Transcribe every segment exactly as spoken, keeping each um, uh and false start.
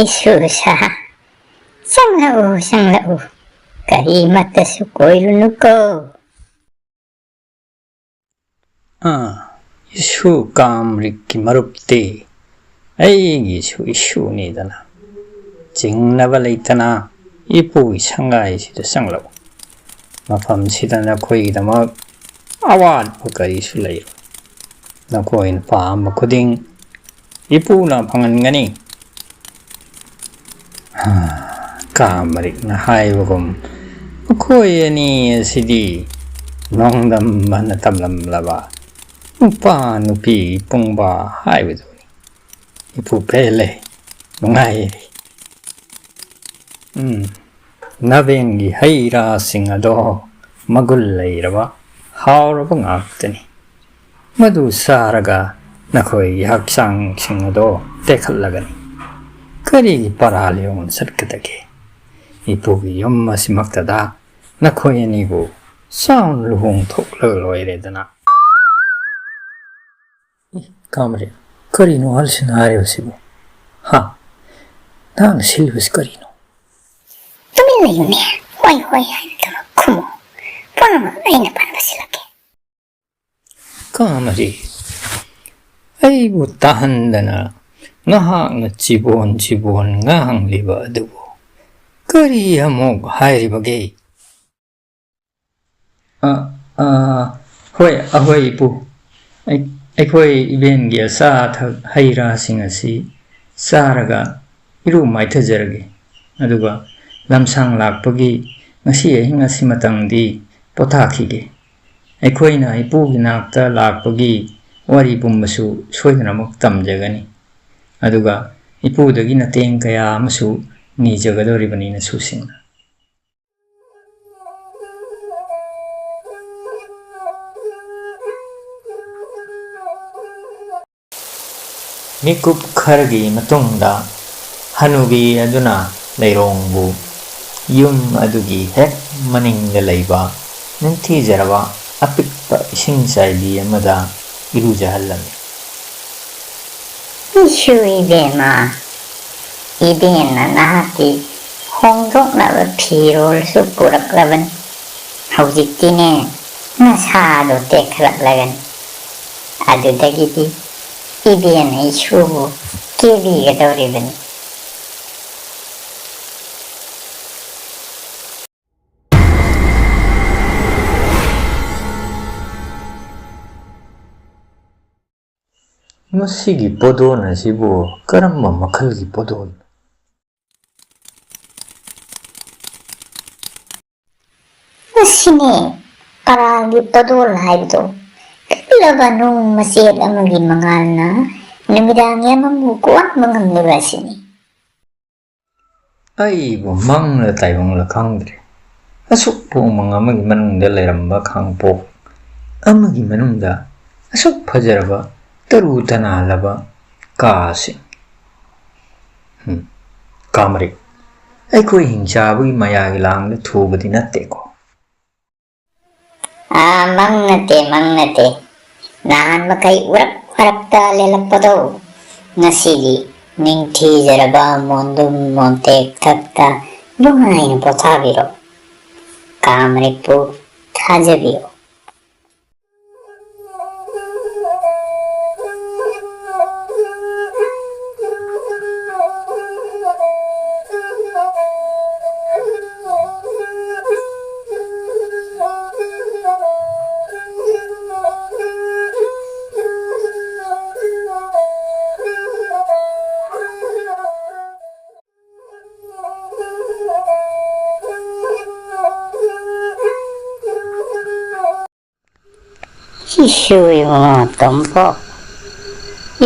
ꯏꯁꯨꯁꯥ, ꯆꯪꯂꯛꯎ, ꯆꯪꯂꯛꯎ꯫ ꯀꯔꯤꯃꯠꯇꯁꯨ ꯀꯣꯏꯔꯨꯅꯨꯀꯣ꯫ ꯑꯥ, ꯏꯁꯨ ꯀꯥꯝꯔꯤꯛꯀꯤ ꯃꯔꯨꯞꯇꯤ ꯑꯩꯒꯤꯁꯨ ꯏꯁꯨꯅꯤꯗꯅ꯫ ꯆꯤꯡꯅꯕ ꯂꯩꯇꯅ ꯏꯄꯨꯒꯤ ꯁꯪꯒꯥꯏꯁꯤꯗ ꯆꯪꯂꯛꯎ꯫ ꯃꯐꯝꯁꯤꯗ ꯅꯈꯣꯏꯒꯤꯗꯃꯛ ꯑꯋꯥꯠꯄ ꯀꯔꯤꯁꯨ ꯂꯩꯔꯣꯏ꯫ ꯅꯈꯣꯏꯅ ꯄꯥꯝꯕ ꯈꯨꯗꯤꯡ ꯏꯄꯨꯅ ꯐꯪꯍꯟꯒꯅꯤ꯫ ꯀꯥꯃꯔꯤꯛꯅ ꯍꯥꯏꯕꯒꯨꯝ, ꯃꯈꯣꯏ ꯑꯅꯤ ꯑꯁꯤꯗꯤ ꯅꯣꯡꯗꯝꯕꯅ ꯇꯝꯂꯝꯂꯕ ꯅꯨꯄꯥ ꯅꯨꯄꯤ ꯄꯨꯡꯕꯥ ꯍꯥꯏꯕꯗꯨꯅꯤ꯫ ꯏꯄꯨ ꯄꯦꯜꯂꯦ, ꯅꯨꯡꯉꯥꯏꯔꯦ꯫ ꯎꯝ, ꯅꯥꯕꯦꯟꯒꯤ ꯍꯩ ꯔꯥꯁꯤꯡ ꯑꯗꯣ ꯃꯒꯨꯟ ꯂꯩꯔꯕ, ꯍꯥꯎꯔꯕ ꯉꯥꯛꯇꯅꯤ꯫ ꯃꯗꯨ ꯆꯥꯔꯒ ꯅꯈꯣꯏꯒꯤ ꯍꯛꯆꯥꯡꯁꯤꯡ ꯑꯗꯣ ꯇꯦꯛꯈꯠꯂꯒꯅꯤ꯫ ꯀꯔꯤꯒꯤ ꯄꯔꯥ ꯂꯤꯌꯣꯡ ꯆꯠꯀꯗꯒꯦ? ꯏꯄꯨꯒꯤ ꯌꯨꯝ ꯑꯁꯤꯃꯛꯇꯗ ꯅꯈꯣꯏ ꯑꯅꯤꯕꯨ ꯆꯥꯎꯅ ꯂꯨꯍꯣꯡꯊꯣꯛꯂꯒ ꯂꯣꯏꯔꯦꯗꯅ꯫ ꯑꯦ, ꯀꯥꯃꯔꯤ, ꯀꯔꯤꯅꯣ ꯑꯍꯜꯁꯤꯡꯅ ꯍꯥꯏꯔꯤꯕꯁꯤꯕꯨ? ꯍꯥ? ꯅꯍꯥꯛꯅ ꯁꯤꯜꯂꯤꯕꯁꯤ ꯀꯔꯤꯅꯣ? ꯇꯨꯃꯤꯟ ꯂꯩꯌꯨꯅꯦ꯫ ꯍꯣꯏ, ꯍꯣꯏ ꯍꯥꯏꯅ ꯈꯨꯝꯃꯨ꯫ ꯄꯨꯝꯅꯃꯛ ꯑꯩꯅ ꯄꯥꯟꯕ ꯁꯤꯜꯂꯛꯀꯦ꯫ ꯀꯥꯃꯔꯤ, ꯑꯩꯕꯨ ꯇꯥꯍꯟꯗꯅ ꯅꯍꯥꯛꯅ ꯆꯤꯕꯣꯟ ꯆꯤꯕꯣꯟ ꯉꯥꯡꯂꯤꯕ ꯑꯗꯨꯕꯨ ꯀꯔꯤ ꯑꯃꯨꯛ ꯍꯥꯏꯔꯤꯕꯒꯦ? ꯑ, ꯑ, ꯍꯣꯏ, ꯑꯍꯣꯏ, ꯏꯄꯨ꯫ ꯑꯩ-, ꯑꯩꯈꯣꯏ ꯏꯕꯦꯟꯒꯤ ꯑꯆꯥ ꯑꯊꯛ, ꯍꯩ ꯔꯥꯁꯤꯡ ꯑꯁꯤ ꯆꯥꯔꯒ ꯏꯔꯨ ꯃꯥꯏꯊꯖꯔꯒꯦ꯫ ꯑꯗꯨꯒ ꯂꯝꯁꯥꯡ ꯂꯥꯛꯄꯒꯤ ꯉꯁꯤ ꯑꯍꯤꯡ ꯑꯁꯤꯃꯇꯪꯗꯤ ꯄꯣꯊꯥꯈꯤꯒꯦ꯫ ꯑꯩꯈꯣꯏꯅ ꯏꯄꯨꯒꯤ ꯅꯥꯛꯇ ꯂꯥꯛꯄꯒꯤ ꯋꯥꯔꯤ ꯄꯨꯝꯕꯁꯨ ꯁꯣꯏꯗꯅꯃꯛ ꯇꯝꯖꯒꯅꯤ꯫ ꯑꯗꯨꯒ ꯏꯄꯨꯗꯒꯤ ꯃꯇꯦꯡ ꯀꯌꯥ ꯑꯃꯁꯨ ꯅꯤꯖꯒꯗꯧꯔꯤꯕꯅꯤ ꯅꯁꯨꯁꯤꯡꯅ꯫ ꯃꯤꯀꯨꯞ ꯈꯔꯒꯤ ꯃꯇꯨꯡꯗ ꯍꯅꯨꯕꯤ ꯑꯗꯨꯅ ꯂꯩꯔꯣꯡꯕꯨ ꯌꯨꯝ ꯑꯗꯨꯒꯤ ꯍꯦꯛ ꯃꯅꯤꯡꯗ ꯂꯩꯕ ꯅꯤꯡꯊꯤꯖꯔꯕ ꯑꯄꯤꯛꯄ ꯏꯁꯤꯡ ꯆꯥꯏꯕꯤ ꯑꯃꯗ ꯏꯔꯨꯖꯍꯜꯂꯝꯃꯤ꯫ ꯏꯁꯨ ꯏꯕꯦꯝꯃ, ꯏꯕꯦꯟꯅ ꯅꯍꯥꯛꯀꯤ ꯍꯣꯡꯗꯣꯛꯅꯕ ꯐꯤꯔꯣꯜꯁꯨ ꯄꯨꯔꯛꯂꯕꯅꯤ꯫ ꯍꯧꯖꯤꯛꯇꯤꯅꯦ, ꯅꯁꯥꯗꯣ ꯇꯦꯛꯈꯠꯂꯛꯂꯒꯅꯤ꯫ ꯑꯗꯨꯗꯒꯤꯗꯤ ꯏꯕꯦꯟꯅ ꯏꯁꯨꯕꯨ ꯀꯦꯕꯤꯒꯗꯧꯔꯤꯕꯅꯤ꯫ ꯃꯁꯤꯒꯤ ꯄꯣꯗꯣꯟ ꯑꯁꯤꯕꯨ ꯀꯔꯝꯕ ꯃꯈꯜꯒꯤ ꯄꯣꯗꯣꯟ? ꯃꯁꯤꯅꯦ ꯄꯔꯥꯒꯤ ꯄꯣꯗꯣꯜ ꯍꯥꯏꯕꯗꯣ꯫ ꯀꯜꯂꯕ ꯅꯨꯡ ꯃꯆꯦꯠ ꯑꯃꯒꯤ ꯃꯉꯥꯜꯅ ꯅꯨꯃꯤꯗꯥꯡ ꯌꯥꯝꯃꯝꯕꯨ ꯀꯣꯛꯍꯟꯕ ꯉꯝꯂꯤꯕ ꯑꯁꯤꯅꯤ꯫ ꯑꯩꯕꯨ ꯃꯪꯂ ꯇꯥꯏꯕꯪꯂ ꯈꯪꯗ꯭ꯔꯦ꯫ ꯑꯁꯨꯛ ꯄꯣꯡꯕ ꯑꯃꯒꯤ ꯃꯅꯨꯡꯗ ꯂꯩꯔꯝꯕ ꯈꯥꯡꯄꯣꯛ ꯑꯃꯒꯤ ꯃꯅꯨꯡꯗ ꯑꯁꯨꯛ ꯐꯖꯔꯕ ꯇꯔꯨ ꯇꯅꯥꯜꯂꯕ ꯀꯥꯁꯤꯡ꯫ ꯍꯝ, ꯀꯥꯃꯔꯤꯛ, ꯑꯩꯈꯣꯏ ꯍꯤꯡꯆꯥꯕꯒꯤ ꯃꯌꯥꯒꯤ ꯂꯥꯡꯗ ꯊꯨꯕꯗꯤ ꯅꯠꯇꯦꯀꯣ꯫ ꯑꯥ, ꯃꯪ ꯅꯠꯇꯦ, ꯃꯪ ꯅꯠꯇꯦ꯫ ꯅꯍꯥꯟ ꯃꯈꯩ ꯎꯔꯛ ꯐꯔꯛꯇ ꯂꯦꯜꯂꯛꯄꯗꯣ, ꯉꯁꯤꯗꯤ ꯅꯤꯡꯊꯤꯖꯔꯕ ꯃꯣꯟꯗꯨꯝ ꯃꯣꯟꯇꯦꯛ ꯊꯛꯇ ꯅꯨꯡꯉꯥꯏꯅ ꯄꯣꯊꯥꯕꯤꯔꯣ꯫ ꯀꯥꯃꯔꯤꯛꯄꯨ ꯊꯥꯖꯕꯤꯌꯨ꯫ ꯏꯁꯨ ꯏꯕꯨꯡꯉꯣ ꯇꯣꯝꯄꯣꯛ,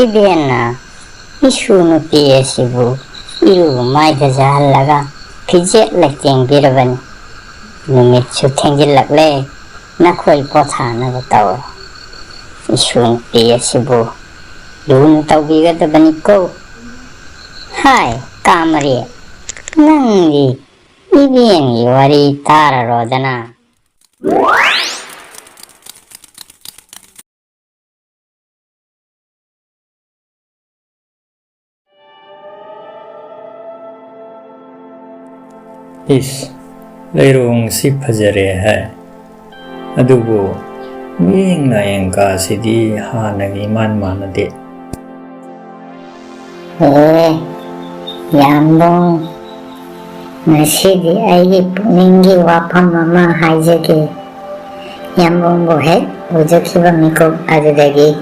ꯏꯕꯦꯟꯅ ꯏꯁꯨ ꯅꯨꯄꯤ ꯑꯁꯤꯕꯨ ꯏꯔꯨ ꯃꯥꯏꯊꯖꯍꯜꯂꯒ ꯐꯤꯖꯦꯠ ꯂꯩꯇꯦꯡꯕꯤꯔꯕꯅꯤ꯫ ꯅꯨꯃꯤꯠꯁꯨ ꯊꯦꯡꯖꯤꯜꯂꯛꯂꯦ, ꯅꯈꯣꯏ ꯄꯣꯊꯥꯅꯕ ꯇꯧꯔꯣ꯫ ꯏꯁꯨ ꯅꯨꯄꯤ ꯑꯁꯤꯕꯨ ꯂꯨꯅ ꯇꯧꯕꯤꯒꯗꯕꯅꯤꯀꯣ꯫ ꯍꯥꯏ, ꯀꯥꯃꯔꯤ, ꯅꯪꯗꯤ ꯏꯕꯦꯟꯒꯤ ꯋꯥꯔꯤ ꯇꯥꯔꯔꯣꯗꯅ꯫ ꯏꯁ, ꯂꯩꯔꯣꯡꯁꯤ ꯐꯖꯔꯦ ꯍꯥꯏ꯫ ꯑꯗꯨꯕꯨ ꯃꯤꯠꯌꯦꯡ ꯅꯥꯌꯦꯡ ꯀꯥꯁꯤꯗꯤ ꯍꯥꯟꯅꯒ ꯏꯃꯥꯟ ꯃꯥꯟꯅꯗꯦ꯫ ꯑꯦ, ꯌꯥꯝꯕꯨꯡ, ꯉꯁꯤꯗꯤ ꯑꯩꯒꯤ ꯄꯨꯛꯅꯤꯡꯒꯤ ꯋꯥꯐꯝ ꯑꯃ ꯍꯥꯏꯖꯒꯦ꯫ ꯌꯥꯝꯕꯨꯡꯕꯨ ꯍꯦꯛ ꯎꯖꯈꯤꯕ ꯃꯤꯀꯨꯞ ꯑꯗꯨꯗꯒꯤ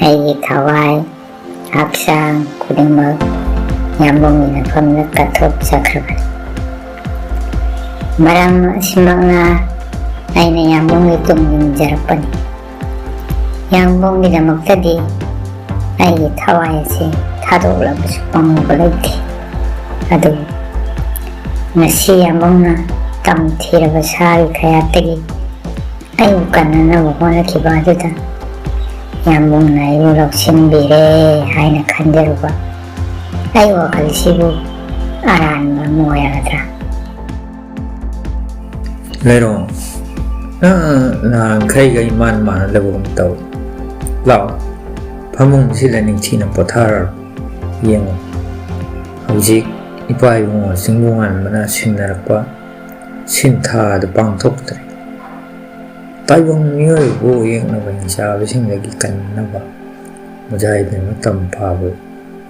ꯑꯩꯒꯤ ꯊꯋꯥꯏ, ꯍꯛꯆꯥꯡ ꯈꯨꯗꯤꯡꯃꯛ ꯌꯥꯝꯕꯨꯡꯒꯤ ꯅꯐꯝꯗ ꯀꯠꯊꯣꯛꯆꯈ꯭ꯔꯕꯅꯤ꯫ ꯃꯔꯝ ꯑꯁꯤꯃꯛꯅ ꯑꯩꯅ ꯌꯥꯝꯕꯨꯡꯒꯤ ꯇꯨꯡ ꯏꯟꯖꯔꯛꯄꯅꯤ꯫ ꯌꯥꯝꯕꯨꯡꯒꯤꯗꯃꯛꯇꯗꯤ ꯑꯩꯒꯤ ꯊꯋꯥꯏ ꯑꯁꯤ ꯊꯥꯗꯣꯛꯂꯕꯁꯨ ꯄꯥꯝꯃꯨꯕ ꯂꯩꯇꯦ꯫ ꯑꯗꯨꯕꯨ ꯉꯁꯤ ꯌꯥꯝꯕꯨꯡꯅ ꯇꯝꯊꯤꯔꯕ ꯁꯥꯒꯤ ꯀꯌꯥꯠꯇꯒꯤ ꯑꯩꯕꯨ ꯀꯟꯅꯅꯕ ꯍꯣꯠꯅꯈꯤꯕ ꯑꯗꯨꯗ ꯌꯥꯝꯕꯨꯡꯅ ꯑꯩꯕꯨ ꯂꯧꯁꯤꯟꯕꯤꯔꯦ ꯍꯥꯏꯅ ꯈꯟꯖꯔꯨꯕ ꯑꯩ ꯋꯥꯈꯜꯁꯤꯕꯨ ꯑꯔꯥꯟꯕ ꯑꯃ ꯑꯣꯏꯔꯒꯗ꯭ꯔꯥ? ꯂꯩꯔꯣꯡ, ꯅꯪ ꯅꯍꯥꯟꯈꯩꯒ ꯏꯃꯥꯟ ꯃꯥꯟꯅꯗꯕꯒꯨꯝ ꯇꯧ꯫ ꯂꯥꯛꯑꯣ, ꯐꯃꯨꯡꯁꯤꯗ ꯅꯤꯡꯊꯤꯅ ꯄꯣꯊꯥꯔꯔꯣ꯫ ꯌꯦꯡꯉꯨ, ꯍꯧꯖꯤꯛ ꯏꯄꯥ ꯏꯕꯨꯡꯉꯣ ꯆꯤꯡꯕꯨꯡꯉꯥꯟꯕꯅ ꯁꯤꯟꯅꯔꯛꯄ ꯁꯤꯟꯊꯥ ꯑꯗꯨ ꯄꯥꯡꯊꯣꯛꯇ꯭ꯔꯦ꯫ ꯇꯥꯏꯕꯪ ꯃꯤꯑꯣꯏꯕꯕꯨ ꯌꯦꯛꯅꯕ ꯍꯤꯡꯆꯥꯕꯁꯤꯡꯗꯒꯤ ꯀꯟꯅꯕ ꯃꯖꯥ ꯏꯕꯦꯝꯃ ꯇꯝꯐꯥꯕ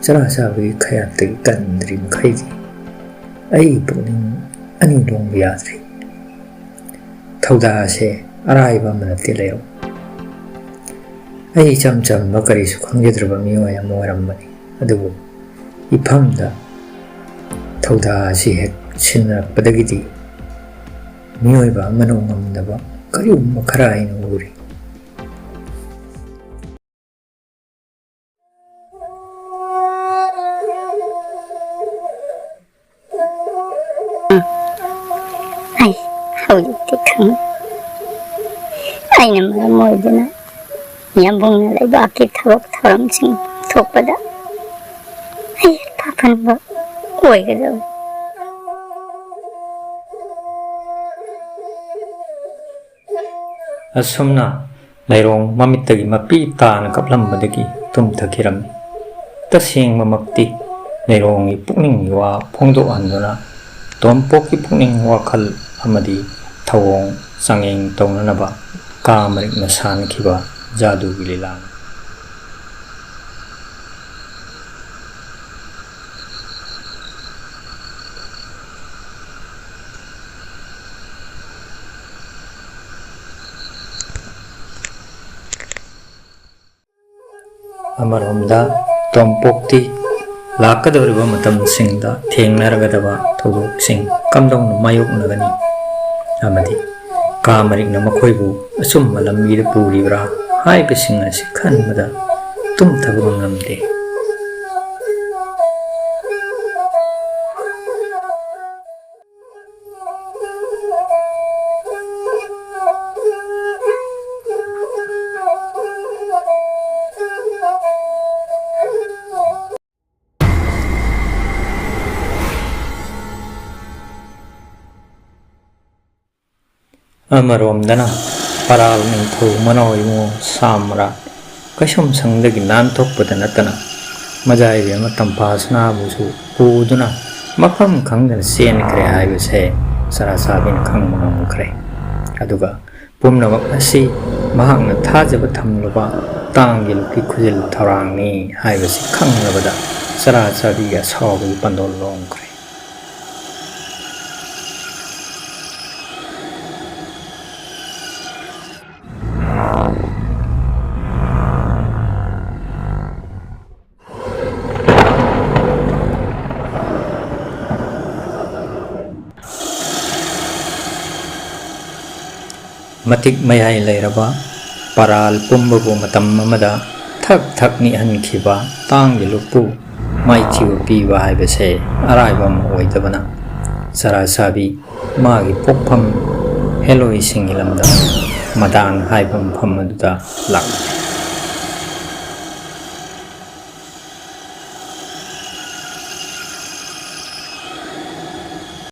ꯆꯔꯥ ꯆꯥꯕꯒꯤ ꯈꯌꯥꯠꯇꯒꯤ ꯀꯟꯗ꯭ꯔꯤ ꯃꯈꯩꯗꯤ ꯑꯩꯒꯤ ꯄꯨꯛꯅꯤꯡ ꯑꯅꯤ ꯂꯣꯡꯕ ꯌꯥꯗ꯭ꯔꯤ꯫ ꯊꯧꯗꯥ ꯑꯁꯦ ꯑꯔꯥꯏꯕ ꯑꯃ ꯅꯠꯇꯦ ꯂꯩꯔꯣꯡ꯫ ꯑꯩ ꯏꯆꯝ ꯆꯝꯕ ꯀꯔꯤꯁꯨ ꯈꯪꯖꯗ꯭ꯔꯕ ꯃꯤꯑꯣꯏ ꯑꯃ ꯑꯣꯏꯔꯝꯕꯅꯤ꯫ ꯑꯗꯨꯕꯨ ꯏꯐꯝꯗ ꯊꯧꯗꯥ ꯑꯁꯤ ꯍꯦꯛ ꯁꯤꯟꯅꯔꯛꯄꯗꯒꯤꯗꯤ ꯃꯤꯑꯣꯏꯕ ꯑꯃꯅ ꯉꯝꯗꯕ ꯀꯔꯤꯒꯨꯝꯕ ꯈꯔ ꯑꯩꯅ ꯎꯔꯤ꯫ ꯑꯩ ꯍꯧꯖꯤꯛꯇꯤ ꯈꯪꯉꯤ꯫ ꯑꯩꯅ ꯃꯔꯝ ꯑꯣꯏꯗꯨꯅ ꯌꯥꯝꯕꯨꯡꯅ ꯂꯩꯕꯥꯛꯀꯤ ꯊꯕꯛ ꯊꯧꯔꯝꯁꯤꯡ ꯊꯣꯛꯄꯗ ꯑꯩ ꯄꯥꯈꯟꯕ ꯑꯣꯏꯒꯗꯕ꯫ ꯑꯁꯨꯝꯅ ꯂꯩꯔꯣꯡ ꯃꯃꯤꯠꯇꯒꯤ ꯃꯄꯤ ꯇꯥꯅ ꯀꯞꯂꯝꯕꯗꯒꯤ ꯇꯨꯝꯊꯈꯤꯔꯝꯃꯤ꯫ ꯇꯁꯦꯡꯕꯃꯛꯇꯤ ꯂꯩꯔꯣꯡꯒꯤ ꯄꯨꯛꯅꯤꯡꯒꯤ ꯋꯥ ꯐꯣꯡꯗꯣꯛꯍꯟꯗꯨꯅ ꯇꯣꯝꯄꯣꯛꯀꯤ ꯄꯨꯛꯅꯤꯡ ꯋꯥꯈꯜ ꯑꯃꯗꯤ ꯊꯧꯑꯣꯡ ꯆꯥꯡꯌꯦꯡ ꯇꯧꯅꯅꯕ ꯀꯥ ꯃꯔꯤꯛꯅ ꯁꯥꯟꯈꯤꯕ ꯖꯥꯗꯨꯒꯤ ꯂꯤꯂꯥꯅꯤ꯫ ꯑꯃꯔꯣꯝꯗ ꯇꯣꯝꯄꯣꯛꯇꯤ ꯂꯥꯛꯀꯗꯧꯔꯤꯕ ꯃꯇꯝꯁꯤꯡꯗ ꯊꯦꯡꯅꯔꯒꯗꯕ ꯊꯧꯗꯣꯛꯁꯤꯡ ꯀꯝꯗꯧꯅ ꯃꯥꯌꯣꯛꯅꯒꯅꯤ ꯑꯃꯗꯤ ꯀꯥ ꯃꯔꯤꯛꯅ ꯃꯈꯣꯏꯕꯨ ꯑꯆꯨꯝꯕ ꯂꯝꯕꯤꯗ ꯄꯨꯔꯤꯕ꯭ꯔꯥ ꯍꯥꯏꯕꯁꯤꯡ ꯑꯁꯤ ꯈꯟꯕꯗ ꯇꯨꯝꯊꯕ ꯉꯝꯗꯦ꯫ ꯑꯃꯔꯣꯝꯗꯅ ꯄꯔꯥꯜ ꯅꯤꯡꯊꯧ ꯃꯅꯥꯎ ꯏꯕꯨꯡꯉꯣ ꯁꯥꯝꯔꯥꯠ ꯀꯩꯁꯨꯝꯁꯪꯗꯒꯤ ꯅꯥꯟꯊꯣꯛꯄꯗ ꯅꯠꯇꯅ ꯃꯖꯥ ꯏꯕꯦꯝꯃ ꯇꯝꯐꯥ ꯁꯅꯥꯕꯨꯁꯨ ꯄꯨꯗꯨꯅ ꯃꯐꯝ ꯈꯪꯗꯅ ꯆꯦꯟꯈ꯭ꯔꯦ ꯍꯥꯏꯕꯁꯦ ꯆꯔꯥ ꯆꯥꯕꯤꯅ ꯈꯪꯕ ꯉꯝꯈ꯭ꯔꯦ꯫ ꯑꯗꯨꯒ ꯄꯨꯝꯅꯃꯛ ꯑꯁꯤ ꯃꯍꯥꯛꯅ ꯊꯥꯖꯕ ꯊꯝꯂꯨꯕ ꯇꯥꯡꯒꯤ ꯂꯨꯞꯀꯤ ꯈꯨꯖꯤꯜ ꯊꯧꯔꯥꯡꯅꯤ ꯍꯥꯏꯕꯁꯤ ꯈꯪꯂꯕꯗ ꯆꯔꯥ ꯆꯥꯕꯤꯒꯤ ꯑꯁꯥꯎꯕꯒꯤ ꯄꯥꯟꯗꯣꯜ ꯂꯣꯡꯈ꯭ꯔꯦ꯫ ꯃꯇꯤꯛ ꯃꯌꯥꯏ ꯂꯩꯔꯕ ꯄꯔꯥꯜ ꯄꯨꯝꯕꯕꯨ ꯃꯇꯝ ꯑꯃꯗ ꯊꯛ ꯊꯛ ꯅꯤꯛꯍꯟꯈꯤꯕ ꯇꯥꯡꯒꯤ ꯂꯨꯞꯄꯨ ꯃꯥꯏꯊꯤꯕ ꯄꯤꯕ ꯍꯥꯏꯕꯁꯦ ꯑꯔꯥꯏꯕ ꯑꯃ ꯑꯣꯏꯗꯕꯅ, ꯆꯔꯥ ꯆꯥꯕꯤ ꯃꯥꯒꯤ ꯄꯣꯛꯐꯝ ꯍꯦꯂꯣꯏꯁꯤꯡꯒꯤ ꯂꯝꯗꯝ ꯃꯗꯥꯟ ꯍꯥꯏꯕ ꯃꯐꯝ ꯑꯗꯨꯗ ꯂꯥꯛꯂꯤ꯫